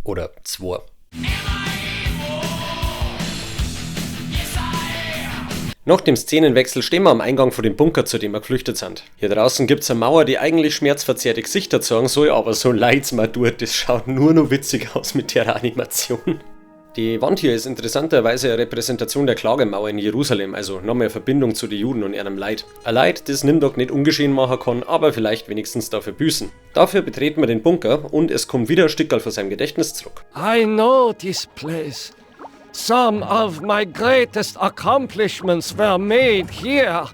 Oder zwei. Nach dem Szenenwechsel stehen wir am Eingang vor dem Bunker, zu dem wir geflüchtet sind. Hier draußen gibt's eine Mauer, die eigentlich schmerzverzerrte Gesichter zeigen soll, aber so leid's mir tut, das schaut nur noch witzig aus mit der Animation. Die Wand hier ist interessanterweise eine Repräsentation der Klagemauer in Jerusalem, also nochmal eine Verbindung zu den Juden und ihrem Leid. Ein Leid, das Nimdok nicht ungeschehen machen kann, aber vielleicht wenigstens dafür büßen. Dafür betreten wir den Bunker und es kommt wieder ein Stückerl von seinem Gedächtnis zurück. I know this place. Some of my greatest accomplishments were made here.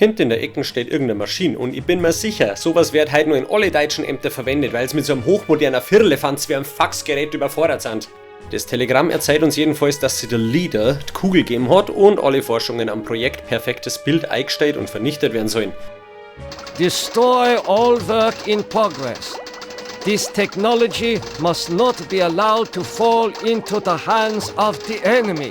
Hinten in der Ecke steht irgendeine Maschine und ich bin mir sicher, sowas wird heute nur in alle deutschen Ämter verwendet, weil sie mit so einem hochmodernen Firlefanz wie einem Faxgerät überfordert sind. Das Telegramm erzählt uns jedenfalls, dass sie der Leader die Kugel gegeben hat und alle Forschungen am Projekt Perfektes Bild eingestellt und vernichtet werden sollen. Destroy all work in progress. This technology must not be allowed to fall into the hands of the enemy.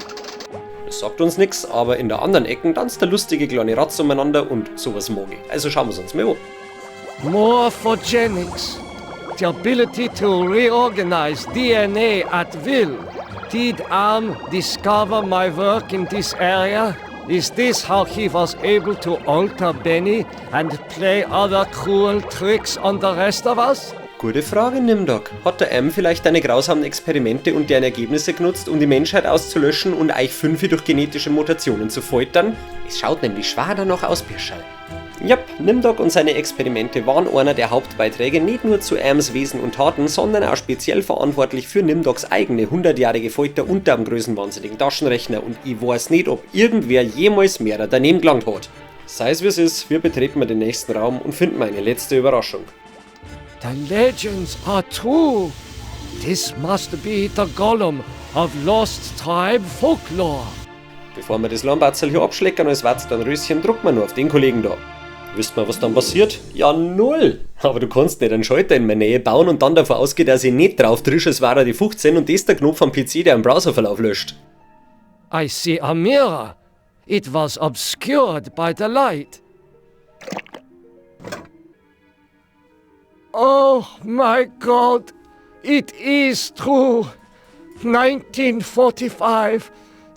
Das sagt uns nix, aber in der anderen Ecken tanzt der lustige kleine Ratz umeinander und sowas mag ich. Also schauen wir's uns mal an. Morphogenics. The ability to reorganize DNA at will. Did Am discover my work in this area? Is this how he was able to alter Benny and play other cruel tricks on the rest of us? Gute Frage, Nimdok. Hat der M vielleicht deine grausamen Experimente und deren Ergebnisse genutzt, um die Menschheit auszulöschen und euch Fünfe durch genetische Mutationen zu foltern? Es schaut nämlich schwer danach aus, Birscherl. Jap, Nimdok und seine Experimente waren einer der Hauptbeiträge nicht nur zu Ams Wesen und Taten, sondern auch speziell verantwortlich für Nimdoks eigene 100-jährige Folter unter dem größenwahnsinnigen Taschenrechner und ich weiß nicht, ob irgendwer jemals mehr daneben gelangt hat. Sei's wie's ist, wir betreten mal den nächsten Raum und finden eine letzte Überraschung. The legends are true. This must be the Golem of Lost Tribe Folklore. Bevor wir das Lambatzel hier abschleckern als war's dann Röschen, drucken wir nur auf den Kollegen da. Wisst ihr, was dann passiert? Ja, null! Aber du kannst nicht einen Schalter in meine Nähe bauen und dann davon ausgehen, dass ich nicht drauf drisch, es war die 15 und das ist der Knopf am PC, der einen Browserverlauf löscht. I see a mirror. It was obscured by the light. Oh my God, it is true. 1945,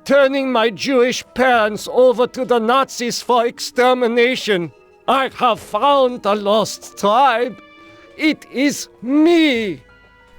turning my Jewish parents over to the Nazis for extermination. I have found the lost tribe. It is me.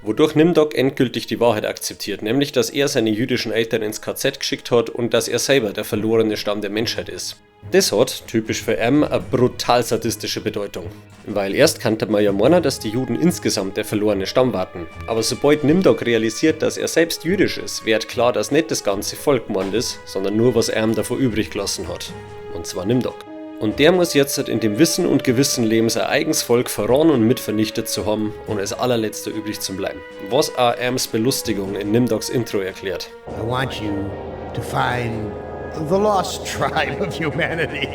Wodurch Nimdok endgültig die Wahrheit akzeptiert, nämlich dass er seine jüdischen Eltern ins KZ geschickt hat und dass er selber der verlorene Stamm der Menschheit ist. Das hat, typisch für M, eine brutal sadistische Bedeutung. Weil erst kannte man ja meinen, dass die Juden insgesamt der verlorene Stamm warten. Aber sobald Nimdok realisiert, dass er selbst jüdisch ist, wird klar, dass nicht das ganze Volk gemeint ist, sondern nur was er davor übrig gelassen hat. Und zwar Nimdok. Und der muss jetzt in dem Wissen und Gewissen leben, sein eigenes Volk verraten und mitvernichtet zu haben und als allerletzter übrig zu bleiben. Was auch Ams Belustigung in Nimdoks Intro erklärt. I want you to find the lost tribe of humanity.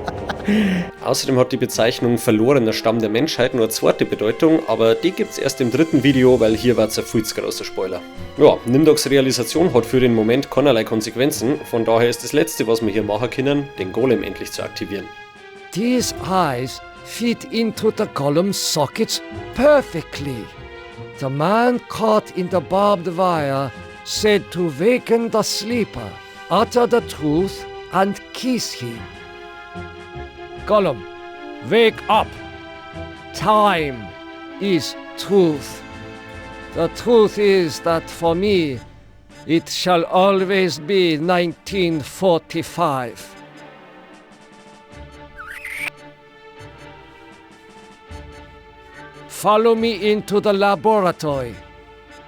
Außerdem hat die Bezeichnung verlorener Stamm der Menschheit nur eine zweite Bedeutung, aber die gibt's erst im dritten Video, weil hier war's ein viel zu großer Spoiler. Ja, Nimdoks Realisation hat für den Moment keinerlei Konsequenzen, von daher ist das letzte, was wir hier machen können, den Golem endlich zu aktivieren. These eyes fit into the golem's sockets perfectly. The man caught in the barbed wire said to waken the sleeper, utter the truth, and kiss him. Golem, wake up! Time is truth. The truth is that for me, it shall always be 1945. Follow me into the laboratory.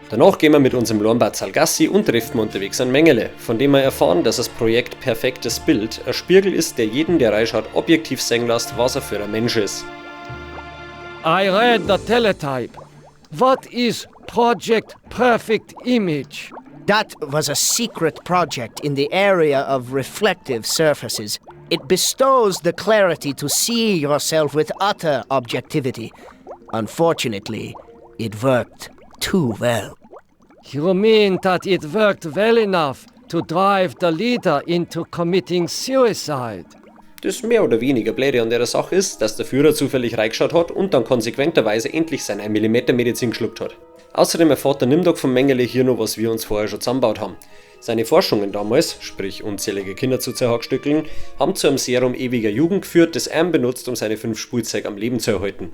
Danach gehen wir mit unserem Lornbatz Gassi und treffen unterwegs ein Mengele, von dem wir erfahren, dass das Projekt Perfektes Bild ein Spiegel ist, der jeden, der reinschaut, objektiv sehen lässt, was er für ein Mensch ist. I read the teletype. What is Project Perfect Image? That was a secret project in the area of reflective surfaces. It bestows the clarity to see yourself with utter objectivity. Unfortunately, it worked too well. You mean that it worked well enough to drive the leader into committing suicide? Das mehr oder weniger Blöde an der Sache ist, dass der Führer zufällig reingeschaut hat und dann konsequenterweise endlich seine 1 mm Medizin geschluckt hat. Außerdem erfährt der Nimdok von Mengele hier noch, was wir uns vorher schon zusammengebaut haben. Seine Forschungen damals, sprich unzählige Kinder zu zerhackstückeln, haben zu einem Serum ewiger Jugend geführt, das er benutzt, um seine 5 Spielzeug am Leben zu erhalten.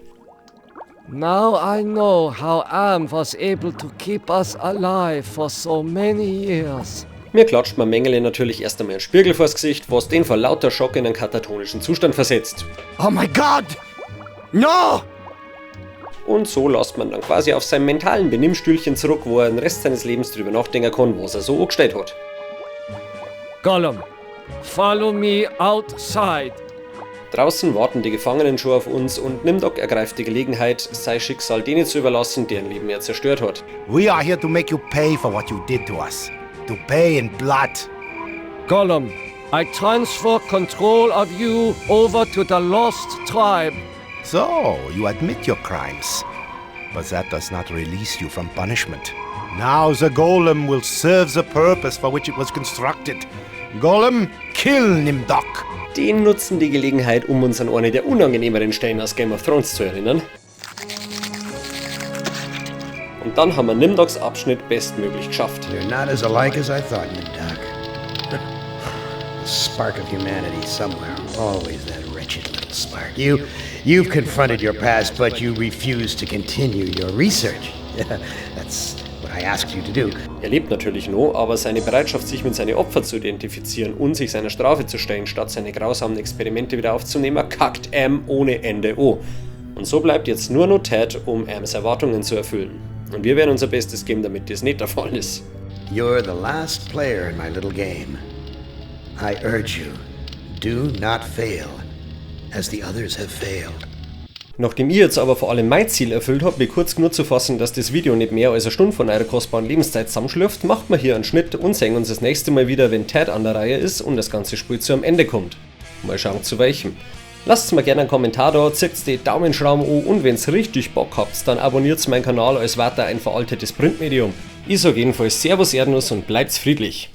Now I know how Am was able to keep us alive for so many years. Mir klatscht man Mengele natürlich erst einmal einen Spiegel vors Gesicht, was den vor lauter Schock in einen katatonischen Zustand versetzt. Oh my God! No! Und so lässt man dann quasi auf seinem mentalen Benimmstühlchen zurück, wo er den Rest seines Lebens drüber nachdenken kann, was er so angestellt hat. Gollum, follow me outside. Draußen warten die Gefangenen schon auf uns und Nimdok ergreift die Gelegenheit, sein Schicksal denen zu überlassen, deren Leben er zerstört hat. We are here to make you pay for what you did to us. To pay in blood. Golem, I transfer control of you over to the Lost Tribe. So, you admit your crimes. But that does not release you from punishment. Now the golem will serve the purpose for which it was constructed. Golem, kill Nimdok. Den nutzen die Gelegenheit, um uns an eine der unangenehmeren Stellen aus Game of Thrones zu erinnern. Und dann haben wir Nimdoks Abschnitt bestmöglich geschafft. You're not as alike as I thought, Nimdok. The spark of humanity somewhere, always that wretched little spark. You've confronted your past, but you refuse to continue your research. That's what I asked you to do. Er lebt natürlich noch, aber seine Bereitschaft, sich mit seinen Opfern zu identifizieren und sich seiner Strafe zu stellen, statt seine grausamen Experimente wieder aufzunehmen, kackt Am ohne Ende o. Und so bleibt jetzt nur noch Ted, um Ams Erwartungen zu erfüllen. Und wir werden unser Bestes geben, damit das nicht der Fall ist. You're the last player in my little game. I urge you, do not fail, as the others have failed. Nachdem ich jetzt aber vor allem mein Ziel erfüllt hab, mich kurz genug zu fassen, dass das Video nicht mehr als eine Stunde von eurer kostbaren Lebenszeit zusammenschlürft, macht man hier einen Schnitt und sehen uns das nächste Mal wieder, wenn Ted an der Reihe ist und das ganze Spiel zu einem Ende kommt. Mal schauen, zu welchem. Lasst mir gerne einen Kommentar da, zieht die Daumenschrauben an und wenn's richtig Bock habt, dann abonniert meinen Kanal, als weiter ein veraltetes Printmedium. Ich sag jedenfalls Servus Erdnuss und bleibt's friedlich.